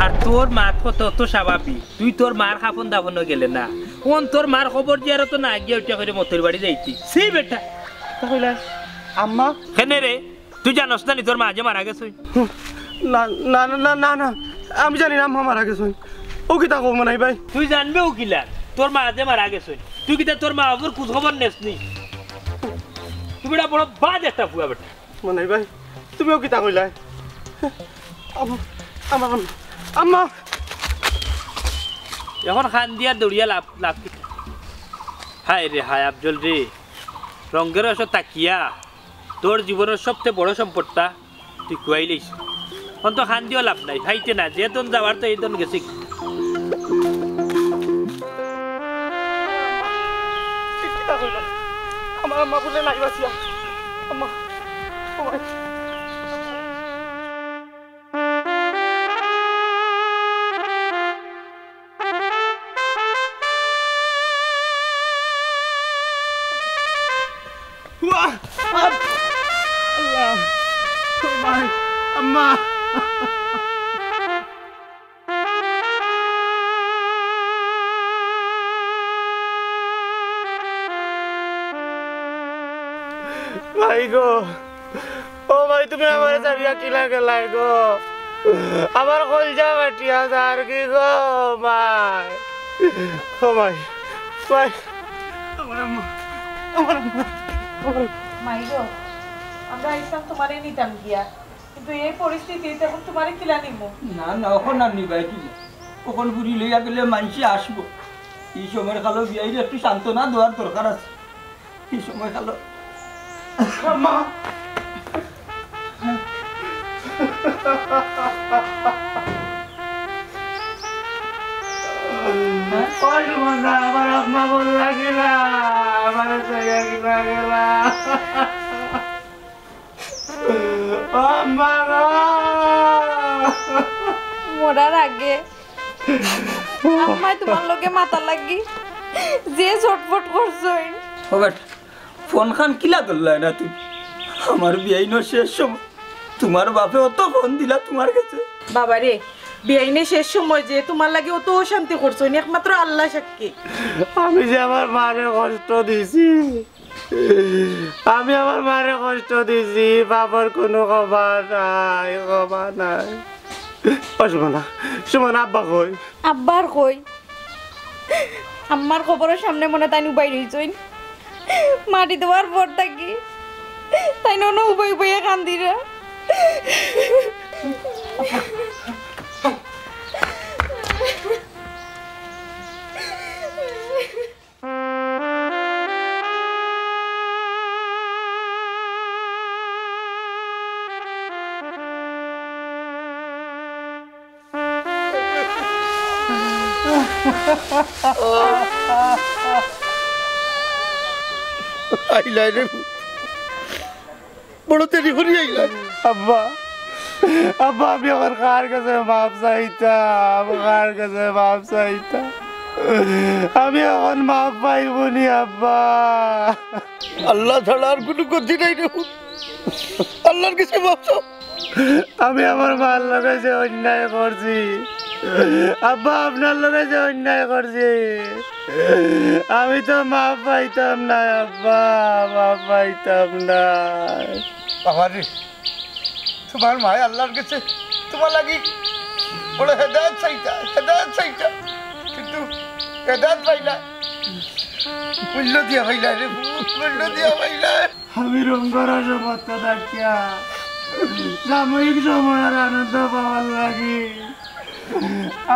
আর তোর মাত কত অত স্বাভাবিক, তুই তোর মার কাফন দাফনো গেলে না। অখন তোর মার কবর জিয়ারতো না গিয়া উঠিয়া কইরে মতইর বাড়ি যাইতি। ছি বেটা। তা কইলা, আম্মা? কেনে রে? তুই জানোস না নি তোর মা যে মারা গেছইন? না, না, না, না, না, না। আমি জানি না আম্মা মারা গেছইন। অউ কিতা কও মনাই ভাই? তুই জানবে অউ কিলা? তোর মা যে মারা গেছইন। তুই কিতা তোর মা বাফর খোঁজ খবর নেস নি? তুই বেটা বড় বাদ একটা ফুয়া বেটা। মনাই ভাই, তুমি অউ কিতা কইলায়? আম-, আমার আম্মা, আম্মা। অখন কান্দিয়া দৌড়িয়া লাভ, লাভ কিতা? হায় রে হায় আফজল রে, রঙ্গের রসো থাকিয়া তোর জীবনর সবচে বড় সম্পদটা তুই খুয়াইলাইছস। অখন তো কান্দিও লাভ নাই, পাইতে না, যে দন যাওয়ার তো এই দন গেছে। কিতা কইলা? আমার আম্মা বুলে নাই বাঁচিয়া। আম্মা, ও ভাই। ওয়া! আপ! আল্লাহ! ও ভাই! আম্মা! ভাই গো, ও ভাই, তুমি আমারে ছাড়িয়া কিলা গেলায় গো? আমার কইলজা ফাটিয়া যার গি গো, মাই। ও মাই, মাই। আমার আম্মা, আমার আম্মা, আমার আম্মা। মাই গো, আমরা আইছলাম তোমারে নিতাম গিয়া, কিন্তু এই পরিস্থিতিত অখন তোমারে কিলা নিমু? না, না, অখন আর নিবায় কিলা? অখন বুড়ি লইয়া গেলে মানষে আসবো। ই সময় কালো বিয়াইরে একটু সান্ত্বনা দেওয়ার দরকার আছে। ই সময় কালো। আম্মা। ওই সুমনদা, আমার আম্মা বললা কিলা, আমার ছাড়িয়া কিলা গেলা। আম্মা গো! মরার আগে আম্মায় তোমার লগে মাতার লাগি যে ছটফট করছইন। ও বেটা, ফোন খান কিলা ধরলায় না তুমি? আমার বিয়াইনর শেষ সময় তোমার বাপে অত ফোন দিলা তোমার গেছে। বাবা রে, বিয়াইনে শেষ সময় যে তুমার লাগি অত অশান্তি করছইন, একমাত্র আল্লাহ সাক্ষী। আমি যে আমার মারে কষ্ট দিছি, আমি আমার মারে কষ্ট দিছি, বাবার কুনু ক্ষমা নাই, ক্ষমা নাই। ও সুমনা, সুমনা, আব্বা কই? আব্বার কই? আম্মার কবরর সামনে মনে তাইন উবাই রইছইন। মাটি দেওয়ার পর থাকি তাইন অনো উবাই উবাইয়া কান্দিরা। আইলায় রে, বড় দেরি করি আইলায়। আব্বা, আব্বা, আমি অখন কার গেছে মাফ চাইতাম? কার গেছে মাফ চাইতাম? আমি অখন মাফ পাইমুনি আব্বা। আল্লাহ ছাড়া আর কুনু গতি নাই রে, আল্লাহর গেছে মাফ চাও। আমি আমার মার লগে যে অন্যায় করছি, আব্বা, আপনার লগে যে অন্যায় করছি, আমি তো মাফ পাইতাম না আব্বা, মাফ পাইতাম না। বাবা রে, তুমার মায় আল্লাহর গেছে তুমার লাগি বড় হেদায়েত চাইতা, হেদায়েত চাইতা, কিন্তু হেদায়েত পাইলা, মূল্য দিয়া পাইলা রে, মূল্য দিয়া পাইলা। আমি রঙ্গর আশা মত থাকিয়া সাময়িক সময় আর আনন্দ পাওয়ার লাগি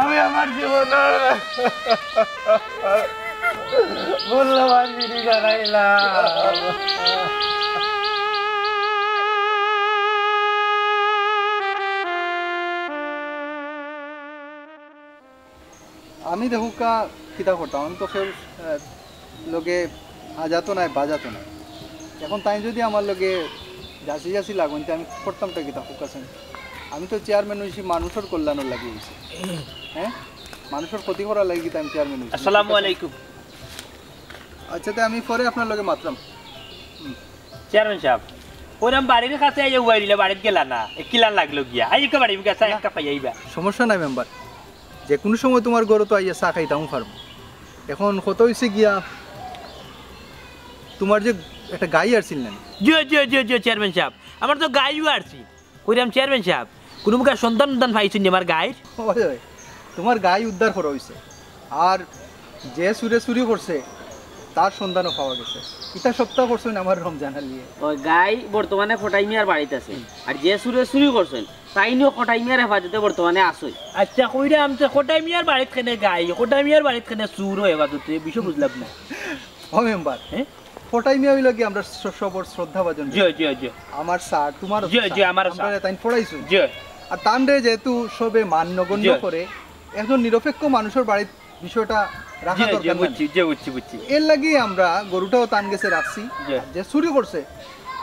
আমি আমার জীবনর মূল্যবান জিনিস হারাইলাম। আমি দেখুক্কা কিতা করতাম, আমি তো কেউর, আহ, লগে আজাতো নাই, বাজাতো নাই। এখন তাইন যদি আমার লগে জাসি জাসি লাগইন, তে আমি করতামটা কিতা, কউক্কা চাইন? আমি তো চেয়ারম্যান অইছি মানুষর কল্যাণর লাগি অইছি, হ্যাঁ, মানুষর ক্ষতি করার লাগি কিতা আমি চেয়ারম্যান অইছি? আসসালামু আলাইকুম। আচ্ছা, তে আমি পরে আপনার লগে মাতরাম। চেয়ারম্যান সাব, কইরাম বাড়ির কাছে আইয়া উবাই দিলে, বাড়িত গেলা না, এ কিলান লাগলো গিয়া? আই একে বাড়ির কাছে না। একটা পাইয়া আইবা। সমস্যা নাই মেম্বার, যে কুনু সময় তুমার ঘরো তো আইয়া চা খাইতাম পারমু। এখন কথা অইছে গিয়া, তুমার যে একটা গাই আরছিল না নি? জি, জি, জি, জি, চেয়ারম্যান সাব, আমার তো গাইও আরছিল। কইরাম চেয়ারম্যান সাব, কুনু মুখা সন্ধান উন্ধান পাইছইন নি আমার গাইর? ওই, ওই, তুমার গাই উদ্ধার করা অইছে। আর যে চুরে চুরি করছে, তার সন্ধানও পাওয়া গেছে। ইতা সবতা করছইন আমার রমজান আলীয়ে। ওই গাই বর্তমানে কটাই মিয়ার বাড়িত আছে। আর যে চুরে চুরি করছইন, তাইনও কটাই মিয়ার হেফাজতে বর্তমানে আছইন। আচ্ছা, কইরাম যে কটাই মিয়ার বাড়িত কেনে গাই, কটাই মিয়ার বাড়িত কেনে চুরও হেফাজতে, বিষয় বুঝলাম না। ও মেম্বার, হ্যাঁ? কটাই মিয়া অইলো গিয়া আমরার স-, সবর শ্রদ্ধাভাজন জি, ব্যক্তি। জি, জি। আমার স্যার, তুমারও জি, স্যার। জি, আমারও স্যার। আমরারে তাইন পড়াইছইন। জি। আর তানরে যেহেতু সবে মান্যগণ্য জি। করে, একজন নিরপেক্ষ মানুষর বাড়িত বিষয়টা রাখা জি, জি, দরকার না? বুঝছি, জি, বুঝছি, বুঝছি। এর লাগি আমরা গরুটাও তান গেছে রাখছি, জি। আর যে চুরি করছে,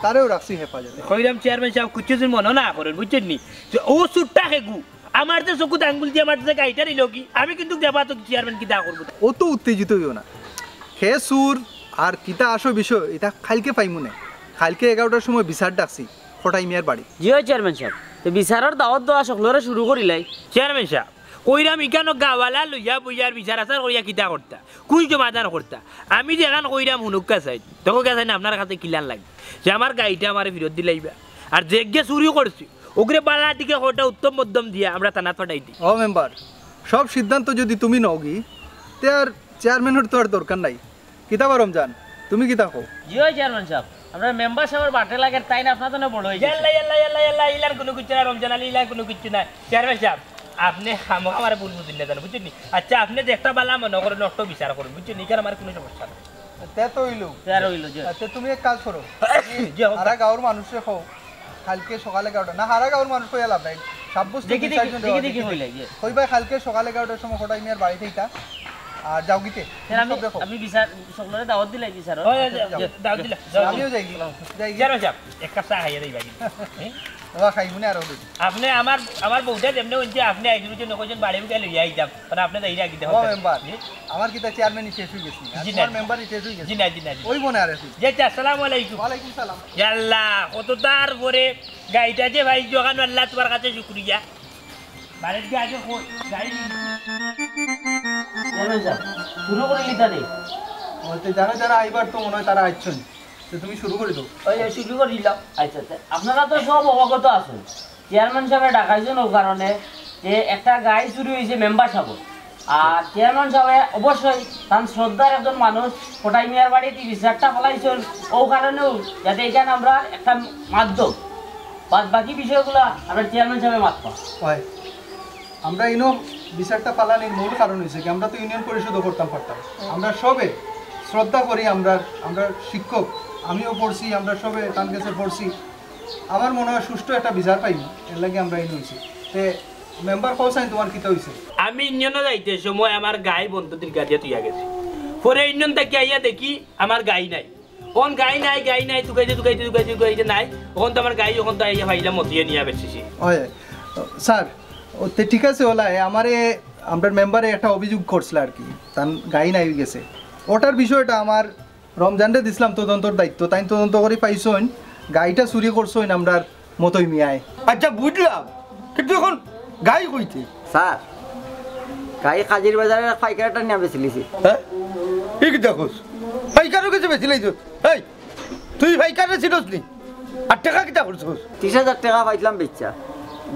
তারেও রাখছি হেফাজতে। কইরাম চেয়ারম্যান সাব, কিচ্ছু যদি মনো না করেন, বুঝছইন নি? যে ও চুরটা হেগু, আমার যে চকুত আঙ্গুল দিয়া আমার যে গাইটা নিল কি, আমি কিন্তু দেবা তো চেয়ারম্যান কিতা করবো? অত উত্তেজিত অইও না। হে চুর আর কিতা আসল বিষয়, ইতা কাইলকে পাইমু নে। কাইলকে এগারোটার সময় বিচার ডাকছি কটাই মিয়ার বাড়ি। জি অয় চেয়ারম্যান সাব, তে বিচারর দাওয়াত দেওয়া সকলরে শুরু করিলাই। চেয়ারম্যান সাব, কইরাম ইখানো গাওয়ালা লইয়া বইয়ার বিচার আচার করিয়া কিতা করতা? কুই সমাধান করতা? আমি যেখান কইরাম হুনুক্কা চাইন, দেখো গেছে না আপনার কাছে কিলান লাগে যে আমার গাইটা আমারে ফিরত দিলাইবা। আর যে গিয়ে চুরি করছি, ওগরে বালা দিকে কটা উত্তম মধ্যম দিয়া আমরা থানাত পাঠাই দিই। ও মেম্বার, সব সিদ্ধান্ত যদি তুমি নওগি, তে আর চেয়ারম্যানর তো আর দরকার নাই। কিতা বা রমজান, তুমি কিতা কও? জি অয় চেয়ারম্যান সাব, আমরা মেম্বার সাবর বাটে লাগের, তাইন আপনার জন্য বড় অই গেছে। ইয়াল্লা, ইয়াল্লা, ইয়াল্লা, ইয়াল্লা, ইলার কুনু কিচ্ছু না রমজান আলী, ইলার কুনু কিচ্ছু না। চেয়ারম্যান সাব, আপনে খামোখা আমারে ভুল বুঝিন না জানো, বুঝছইন নি? আচ্ছা, আপনে দেখতা বালা মনো করেন, অটো বিচার করইন, বুঝছইন নি? ইখান আমার কুনু সমস্যা নাই। তে তো অইলো। তে আর অইলো, জি। তে তুমি এক কাজ করো, জি, হোক। হারা গাঁওর মানুষরে কও, কাইলকে সকালে এগারোটা, না, হারা গাঁওর মানুষ কইয়া লাভ নাই, সাব্যস্ত দেখি, দুই দেখি, চারজন দেখি, দেওয়া দেখি দেখি। কইলাই, জি। কইবায় কাইলকে সকালে এগারোটার সময় কটাই মিয়ার বাড়িত আইতা, আর যাওগিতে, স্যার, আমি, সব দেখো। আমি বিচার, সকলরে দাওয়াত দিলাই বিচারর। ওই, ওই, আচ্ছা, যাও। দাওয়াত দিলা, দাওয়াত দিলা। আমিও যাইগি, যাইগি। চেয়ারম্যান সাব, এক কাপ চা খাইয়া যাইবা কিন্তু। হ্যাঁ? বাবা, খাইমু নে আরো দুই। আপনে আমার, আমার বউটা যেমনে অইছে, আপনে আইজুর জন্য কইছেন বাড়ি উঠে লইয়া আইতাম। মানে আপনে যাইরা আগে দেখো। ও মেম্বার, জি? আমার কিতা চেয়ারম্যানই শেষ অই গেছে? আর জি না। তোমার মেম্বারই শেষ অই গেছে? জি না, জি না, জি না। ওই মনে আর আছে। জি, আচ্ছা, আসসালামু আলাইকুম। ওয়ালাইকুম সালাম। ইয়াল্লা, কত তার পরে গাইটা যে ভাই জোগান আল্লাহ তোমার কাছে শুক্রিয়া। বাড়িত গিয়া আগে কই, গাড়ি নিয়ে। চেয়ারম্যান সাব, শুরু করি লিতা নি? ও, তে যারা যারা আইবার তো মনে হয় তারা আইছইন। তে তুমি শুরু করি দেও। ওই, ওই, শুরু করি দিলাম। আচ্ছা, তে আপনারা তো সব অবগত আছইন। চেয়ারম্যান সাবে ডাকাইছইন অউ কারণে যে একটা গাই চুরি অইছে মেম্বার সাবর। আর চেয়ারম্যান সাবে অবশ্যই তান শ্রদ্ধার একজন মানুষ কটাই মিয়ার বাড়িত বিচারটা ফালাইছইন, অউ কারণেউ যাতে ইখান আমরার একটা মাধ্যম, বাদ বাকি বিষয়গুলা আমরার চেয়ারম্যান সাবে মাতবা। অয়। আমরা ইনো বিচারটা ফালানির মূল কারণ অইছে কি, আমরা তো ইউনিয়ন পরিষদও করতাম পারতাম। আমরা সবে শ্রদ্ধা করি, আমরা, আমরা শিক্ষক, আমিও পড়ছি, আমরা সবে তান গেছে পড়ছি। আমার মনে হয় সুষ্ঠু একটা বিচার পাইমু, এর লাগি আমরা ইনো অইছি। তে মেম্বার কও চাইন, তোমার কিতা অইছে? আমি ইউনিয়নো যাইতে সময় আমার গাই বন্ধ দীর্ঘা দিয়া তুইয়া গেছে। পরে ইউনিয়ন থাকি আইয়া দেখি আমার গাই নাই। অখন গাই নাই, গাই নাই, তুকাইতে, তুকাইতে, তুকাইতে, তুকাইতে নাই। অখন তো আমার গাই, অখন তো আইয়া পাইলাম মতিয়া নিয়া বেচছি। অয়, স্যার, ও তে ঠিক আছে, ওলা, এ আমারে, আমরার মেম্বারে একটা অভিযোগ করছিল আর কি, তান গাই নাই গেছে। ওটার বিষয়টা আমার রমজানরে দিছিলাম তদন্তর দায়িত্ব, তাইন তদন্ত করি পাইছইন, গাইটা চুরি করছইন আমরার মতই মিয়ায়। আচ্ছা, বুঝলাম, কিন্তু অখন গাই কইতে? স্যার, গাই কাজির বাজারর এক পাইকারর টা নিয়া বেচিলিছি। হ্যাঁ? ই কিতা কস? পাইকারর গেছে বেচিলাইছস? এই, তুই পাইকাররে চিনস নি? আর টেকা কিতা করছস? ত্রিশ হাজার টেকা পাইছিলাম বেচিয়া।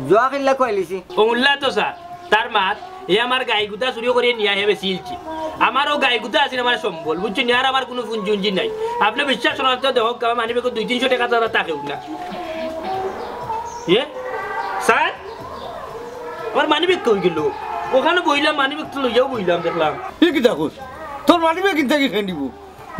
জুয়া খেলিয়া খুয়াইলিছি। অমুল্লা তো স্যার, তার মাত, এ আমার গাইগুতা চুরি করি নিয়া হে বেচিলিছে। আমারও গাইগুতা আছিল আমার সম্বল, বুঝছইন নি? আর আমার কুনু পুঞ্জি-উঞ্জি নাই। আপনে বিশ্বাস করইন না, দেখউক্কা, আমার মানিব্যাগো দুই তিনশো টেকা ছাড়া থাকেউ না। এ? স্যার? আমার মানিব্যাগ কই গেল? অখানো বইলাম, মানিব্যাগ তো লইয়াউ বইলাম, দেখলাম। ই কিতা কস? তোর মানিব্যাগ কিনতে কি খাই নিব?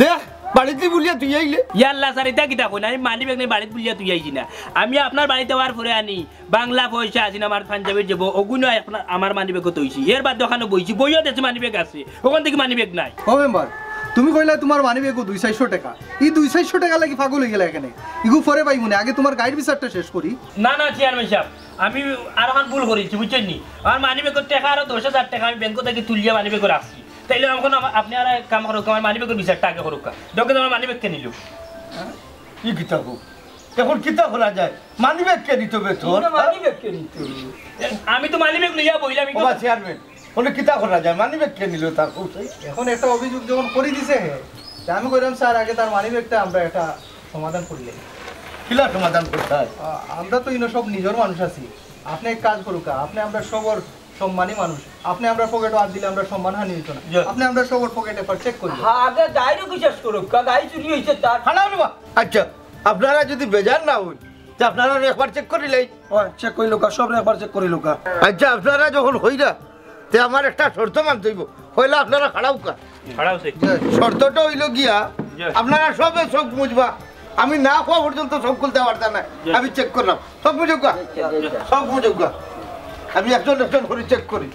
দেখ, বাড়িত বুলিয়া তুই আইলে। ইয়াল্লা স্যার, ইতা কিতা কইন? আমি মানিব্যাগ নাই, বাড়িত বুলিয়া তুই আইছি না। আমি আপনার বাড়িত আওয়ার পরে আনি, বাংলা পয়সা আছিল আমার পাঞ্জাবির জেবো, অগুইন আপনার, আমার মানিব্যাগো থইছি। এর বাদে অখানো বইছি, বইও দেখছি মানিব্যাগ আছে, অখান থাকি মানিব্যাগ নাই। ও মেম্বার, তুমি কইলা তোমার মানিব্যাগো দুই চাইরশো টেকা। ই দুই চাইরশো টেকা লাগি পাগল অইগেলা কেনে? ইগু পরে পাইমুনে, আগে তোমার গাইর বিচারটা শেষ করি। না, না, চেয়ারম্যান সাব, আমি আরোখান ভুল করিলিছি, বুঝছইন নি? আমার মানিব্যাগর টেকা আরো দশ হাজার টেকা আমি ব্যাংক থাকি তুলিয়া মানিব্যাগো রাখছি। তাইলে অখন আমা-, আপনে আর এক কাম করউক্কা, আমার মানিব্যাগর বিচারটা আগে করউক্কা। দেখউক্কা, আমার মানিব্যাগ কে নিল? ই কিতা কও? অখন কিতা করা যায়? মানিব্যাগ কে নিত বে তোর? মানিব্যাগ কে নিত? আমি তো মানিব্যাগ লইয়া বইলাম, আমি তো ওবা চেয়ারম্যান, অখন কিতা করা যায়? মানিব্যাগ কে নিল তার কও চাই? অখন একটা অভিযোগ যখন করি দিছে হে, তে আমি কইরাম স্যার, আগে তার মানিব্যাগটা আমরা একটা সমাধান করিলাই। কিলা সমাধান করতায়? আ-, আমরা তো ইনো সব নিজর মানুষ আছি। আপনে এক কাজ করউক্কা, আপনে আমরার সবর সম্মানী মানুষ। আপনে আমরার পকেটো আত দিলে আমরার সম্মানহানি অইতো না। জি। আপনে আমরার সবর পকেট একবার চেক করি। হ্যাঁ, আগে গাইরও বিচার করউক্কা, গাই চুরি অইছে তার। খাড়াও রে বা। আচ্ছা, আপনারা যুদি বেজার না অইন, তে আপনারা একবার চেক করিলাই। অয়, চেক করিলাউক্কা, সবরে একবার চেক করিলাউক্কা। আচ্ছা, আপনারা যখন কইরা, তে আমার একটা শর্ত মানতে অইবো। পয়লা আপনারা খাড়াউক্কা। খাড়াও চাই। শর্তটা অইলো গিয়া, জি। আপনারা সবে চউখ মুজবা। আমি না কওয়া পর্যন্ত চউখ খুলতা পারতা নায়। জি। আমি চেক করলাম। চউখ মুজউক্কা। জি, জি, জি। চউখ মুজউক্কা। আমি একজন একজন করি চেক করি।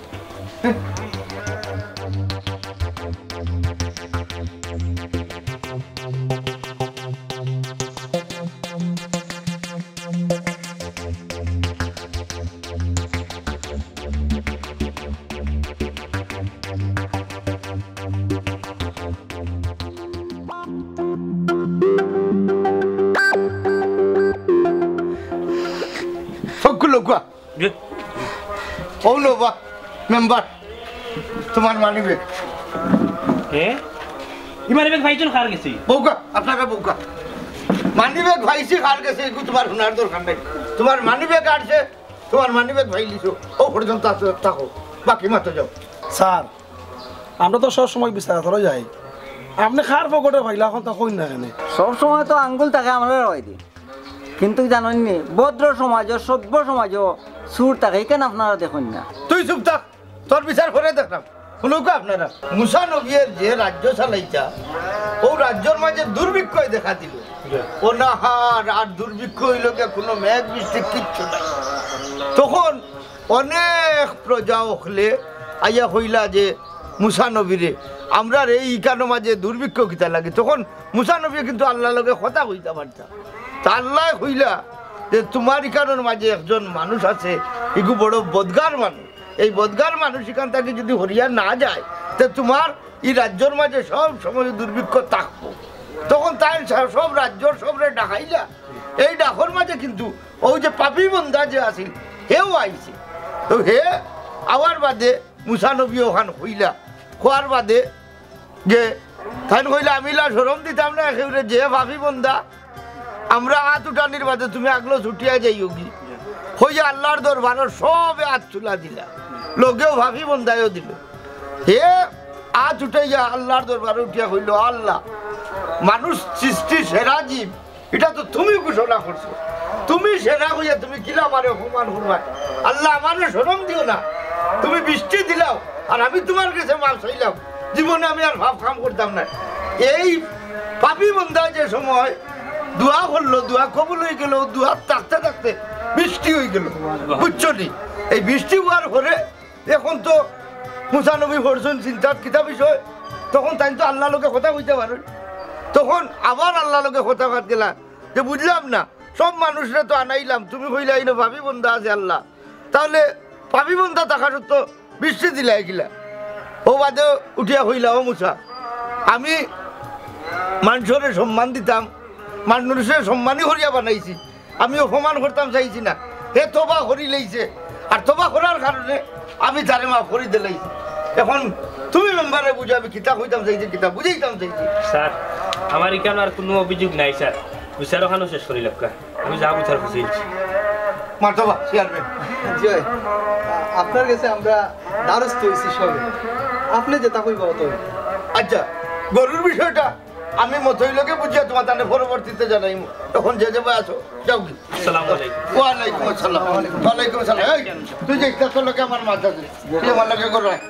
চউখ খুলউক্কা। জি। অউ লও বা, মেম্বার, তোমার মানিব্যাগ। এ? ই মানিব্যাগ পাইছইন কার গেছে? বউক্কা, আপনারা বউক্কা। মানিব্যাগ পাইছি কার গেছে, এগু তোমার হুনার দরকার নাই। তোমার মানিব্যাগ আটছে, তোমার মানিব্যাগ পাইলিছো, অউ পর্যন্ত আছো, থাকো, বাকি মাতো যাও। স্যার, আমরা তো সব সময় বিচার আদালতো যাই, আপনে কার পকেটো পাইলা, অখন তা কইন না কেনে? সব সময় তো আঙ্গুল থাকে আমরার অইদি, কিন্তু জানইন নি, ভদ্র সমাজো, সভ্য সমাজো চুর থাকে, ইখান আপনারা দেখইন না। তুই চুপ থাক, তোর বিচার পরে দেখরাম। হুনউক্কা আপনারা, মুসা নবীয়ে যে রাজ্য চালাইতা, অউ রাজ্যর মাঝে দুর্ভিক্ষ দেখা দিল। অনাহার আর দুর্ভিক্ষ অইলো গিয়া কুনু মেঘ বৃষ্টি কিচ্ছু নাই। তখন অনেক প্রজা অকলে আইয়া কইলা যে মুসা নবীরে, আমরার এই ইকানোর মাঝে দুর্ভিক্ষ কিতা লাগে? তখন মুসা নবীয়ে কিন্তু আল্লার লগে কথা কইতা পারতা। তা আল্লায় কইলা যে তোমার ইকানোর মাঝে একজন মানুষ আছে, ইগু বড় বদগার মানুষ। এই বদগার মানুষ ইকান থাকি যুদি হরিয়া না যায়, তে তোমার ই রাজ্যর মাঝে সব সময় দুর্ভিক্ষ থাকবো। তখন তাইন সা-, সব রাজ্যর সবরে ডাকাইলা। এই ডাকর মাঝে কিন্তু অউ যে পাপী বন্দা যে আছিল, হেও আইছে। তো হে আওয়ার বাদে মুসা নবী অখান কইলা, কওয়ার বাদে যে তাইন কইলা, "আমি ইলা শরম দিতাম না কেউরে, যে পাপী বন্দা আমরা আত উঠানির বাদে তুমি আগলো ছুটিয়া যাইওগি।" কইয়া আল্লার দরবারো সবে আত তুলা দিলা, লগেউ পাপী বন্দায়ও দিল। হে আত উঠাইয়া আল্লার দরবারো উঠিয়া কইল, "আল্লা, মানুষ সৃষ্টির সেরা জীব, ইটা তো তুমি ঘোষণা করছো। তুমি সেরা কইয়া তুমি কিলা আমারে অপমান করবায়? আল্লা, আমারে শরম দিও না। তুমি বৃষ্টি দিলাও, আর আমি তুমার গেছে মাফ চাইলাম, জীবনে আমি আর পাপ কাম করতাম না।" এই পাপী বন্দা যে সময় দোয়া করলো, দোয়া কবুল অইগেল, দোয়া থাকতে থাকতে বৃষ্টি অইগেল, বুঝছো নি? এই বৃষ্টি অওয়ার পরে এখন তো মুসা নবী পড়ছইন চিন্তাত কিতা বিষয়, তখন তাইন তো আল্লার লগে কথা কইতা পারইন। তখন আবার আল্লার লগে কথা কইত গেলা যে, "বুঝলাম না, সব মানুষরে তো আনাইলাম, তুমি কইলা ইনো পাপী বন্দা আছে আল্লা, তাইলে পাপী বন্দা থাকা সত্ত্বেও বৃষ্টি দিলায় কিলা?" অউ বাদে উঠিয়া কইলা, "ও মুসা, আমি মানষরে সম্মান দিতাম, মানষরে সম্মানী করিয়া বানাইছি, আমি অপমান করতাম চাইছি না। হে তওবা করিলাইছে, আর তওবা করার কারণে আমি তারে মাফ করি দিলাইছি। এখন তুমি মেম্বারে বুঝো, আমি কিতা কইতাম চাইছি, কিতা বুঝাইতাম চাইছি।" স্যার, আমার ইখানো আর কুনু অভিযোগ নাই স্যার, বিচার অখানো শেষ করিলাউক্কা। আমি যা বুঝার বুঝাইছি। মার্তবা, চেয়ারম্যান। জি ভাই, আ-, আপনার গেছে আমরা দ্বারস্থ অইছি সবে। আপনে যেতা কইবা অতা অইবো। আচ্ছা, গরুর বিষয়টা আমি মতইর লগে বুঝিয়া তুমার তানে পরবর্তীতে জানাইমু। এখন যে যেবা আছো, যাওগি। আসসালামু আলাইকুম। ওয়ালাইকুম আসসালাম। ওয়ালাইকুম আসসালাম। এই, তুই যে ইচ্ছা তোর লগে আমার মাথা দে। তুই আমার লগে গরু আয়।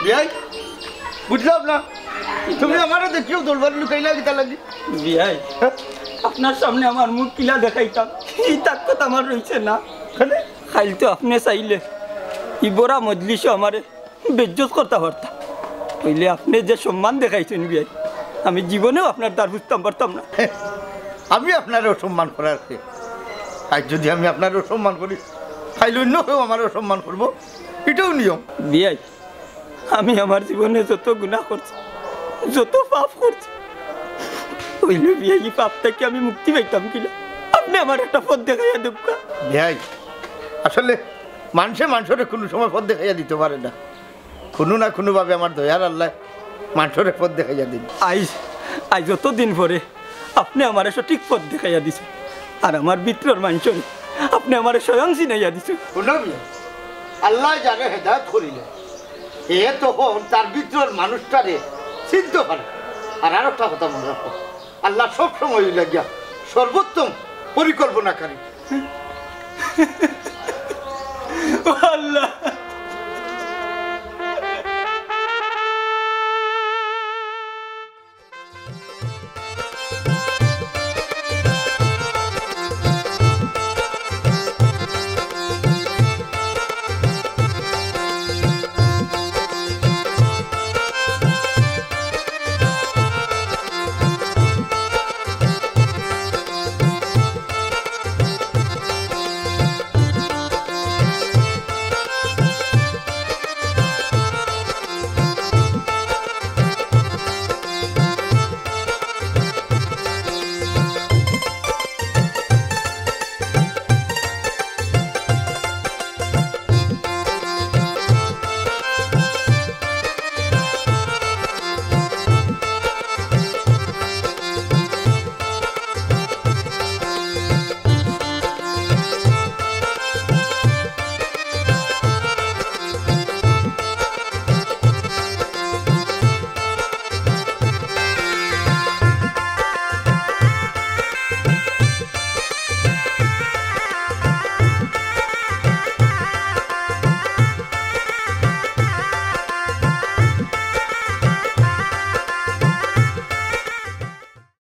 বিয়াই, বুঝলাম না, তুমি আমারে দেখিয়াউ দরবারো লুকাইলা কিতার লাগি? বিয়াই, হ্যাঁ? আপনার সামনে আমার মুখ কিলা দেখাইতাম, ই তাকত আমার রইছে না। কেনে? কাইল তো আপনে চাইলে ই বড়া মজলিসো আমারে বেইজ্জত করতা পারতা। অইলে আপনে যে সম্মান দেখাইছইন বিয়াই, আমি জীবনেও আপনার দ্বার বুঝতাম পারতাম না। আমি আপনারে অসম্মান করার কে? আইজ যুদি আমি আপনারে অসম্মান করি, কাইল অইন্য কেউ আমারে অসম্মান করবো, ইটাউ নিয়ম। বিয়াই, আমি আমার জীবনে যত গুনা করছি, যত পাপ করছি, অইলে বিয়াই ই পাপ থাকি আমি মুক্তি পাইতাম কিলা? আপনে আমার একটা পথ দেখাইয়া দেউক্কা। বিয়াই, আসলে মানষে মানষরে কুনু সময় পথ দেখাইয়া দিতো পারে না। কুনু না কুনু ভাবে আমার দয়ার আল্লায় মানষরে পথ দেখাইয়া দিন। আইজ, আইজ অতদিন পরে আপনে আমারে সঠিক পথ দেখাইয়া দিছইন, আর আমার ভিতরর মানষরে আপনে আমারে স্বয়ং চিনাইয়া দিছইন। হুনো মিয়া, আল্লায় যারে হেদায়েত করিলা, হে তখন তার ভিতরর মানুষটারে চিনতো পারে। আর আরোকটা কথা মনো রাখো, আল্লা সব সময় অইলা গিয়া সর্বোত্তম পরিকল্পনাকারী। ও আল্লা।